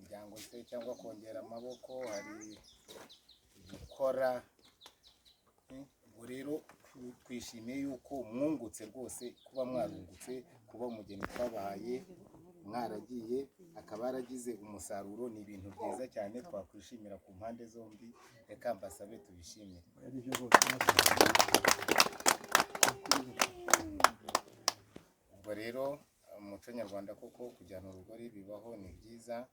Imiryango se cyangwa kongera amaboko, hari gukora. Ubwo rero twishimiye yuko mwungutse rwose, kuba mwarungutse, kuba umugeni twabahaye mwaragiye akaba yaragize umusaruro, ni ibintu byiza cyane twakwishimira ku mpande zombi. Reka mbasabe tubishimire. Oya, nibyo rwose. Ubwo rero umuco nyarwanda koko kujyana urugori bibaho, ni byiza,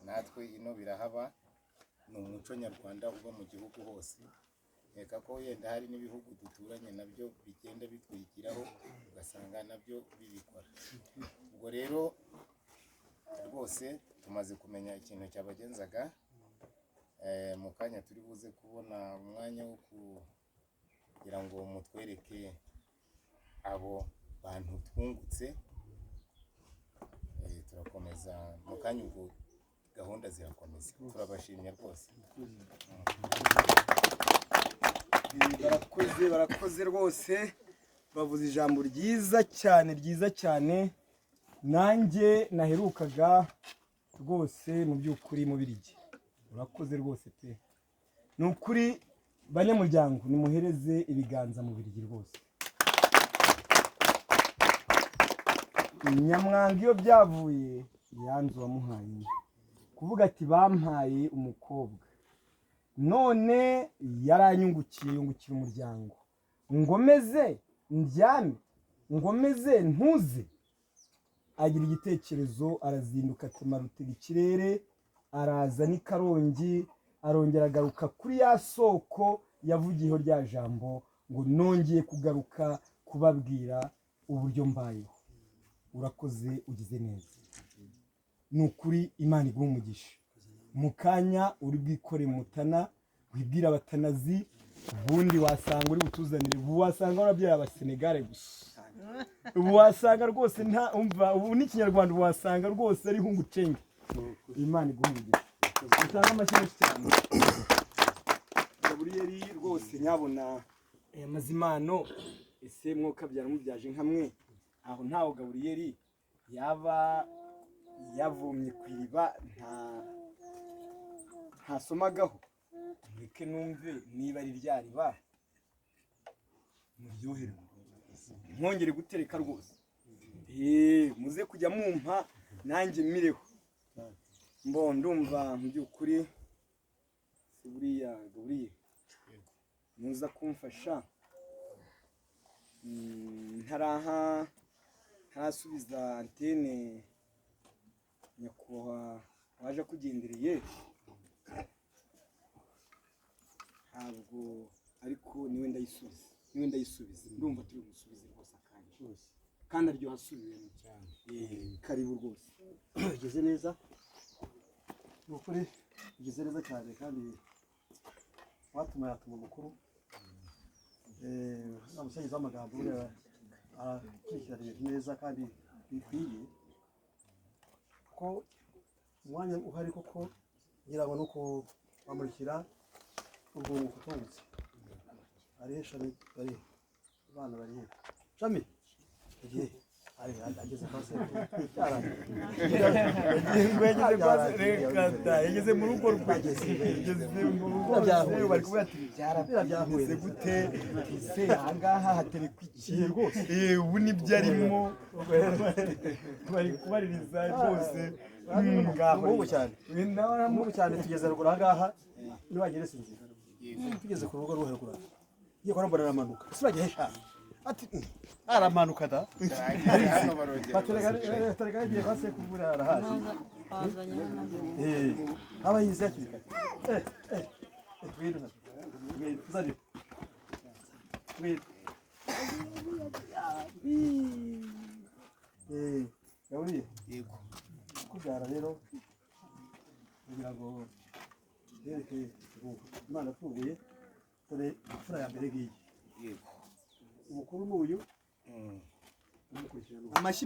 natwe ino birahaba, ni umuco nyarwanda uba mu gihugu hose. Reka ko yenda hari n'ibihugu duturanye nabyo bigenda bitwigiraho, ugasanga nabyo bibikora. Ubwo rero rwose tumaze kumenya ikintu cyabagenzaga. Mu kanya turi buze kubona umwanya wo kugira ngo mutwereke abo bantu twungutse. Turakomeza mu kanya, ubwo gahunda zirakomeza. Turabashimye rwose. Barakoze, barakoze rwose, bavuze ijambo ryiza cyane, ryiza cyane. Nanjye naherukaga rwose mu by'ukuri mu Birigi. Urakoze rwose pe, ni ukuri. Banyamuryango, nimuhereze ibiganza mu Birigi rwose. Nyamwanga iyo byavuye yanze uwamuhaye inka, kuvuga ati bampaye umukobwa none yaranyungukiye, yungukira umuryango, ngomeze ndyame, ngomeze ntuze. Agira igitekerezo, arazinduka, atema rutega ikirere, araza n'i Karongi, arongera agaruka kuri ya soko yavugiyeho rya jambo ngo nongeye kugaruka kubabwira uburyo mbayeho. Urakoze, ugize neza, ni ukuri. Imana iguha umugisha. Mu kanya uri bwikore mutana, wibwira abatanazi, ubundi wasanga uri butuzanire, ubu wasanga warabyaye abasenegare gusa, ubu wasanga rwose nta umva ubu n'ikinyarwanda, ubu wasanga rwose ari hungucenge. Imana iguha umugisha, utange amashyi menshi cyane. Gaburiyeri rwose nyabona aya mazimano, ese mwokabyara mubyaje nka mwe, aho ntawo Gaburiyeri yaba yavomye ku iriba ntasomagaho? Mureke numve niba ari rya riba, muryoherwe, mwongere gutereka rwose. Muze kujya mumpa nanjye mireho. Mbo ndumva mu by'ukuri si buriya Gaburiyeri muza kumfasha. Ntaraha ntarasubiza antene nyakubahwa waje akugendereye, ntabwo ariko niwe ndayisubiza, niwe ndayisubiza. Ndumva turi bumusubize rwose akanya kandi aryoha asubiyemo Cyane. Karibu rwose. Ugeze neza, ni ukuri ugeze neza cyane, kandi watuma yatuma umukuru umusangiza w'amagambo, buriya arakurikirana ibintu neza kandi bikwiye, kuko umwanya uhari koko ngira ngo ni uko bamurikira urwunguko tungutse. Hariho Shami, bari abana bari he? Shami yagiye ari ageze kwa sekuru, byarangiye. Yageze kwa reka da, yageze mu rugo rwe, yageze mu rugo rwe, bari kuvuga ati byarabyameze gute ese, ahangaha haterekwa iki Rwose. Ubu nibyo arimo bari kubaririza rwose. Ngaho Umuhungu cyane. Nawe Umuhungu cyane. Tugeze ruguru ahangaha, niwagere sinzi tugeze ku rugo rwo haruguru, ngiye kubona mbona aramanuka. Ese uragiye sha? Ati aramanuka da. Hano barongera. Batereka yagiye kwa sekuru, buriya arahazi. Aba yize hakiri kare. Ngwino hano. Ngwino, uzane. Ngwino. Gaburiyeri. Yego. Kubyara rero kugira ngo bereke Imana afunguye, dore imfura ya mbere ngiyi. Yego. Umukuru ni uyu, umukurikirana. Amashyi.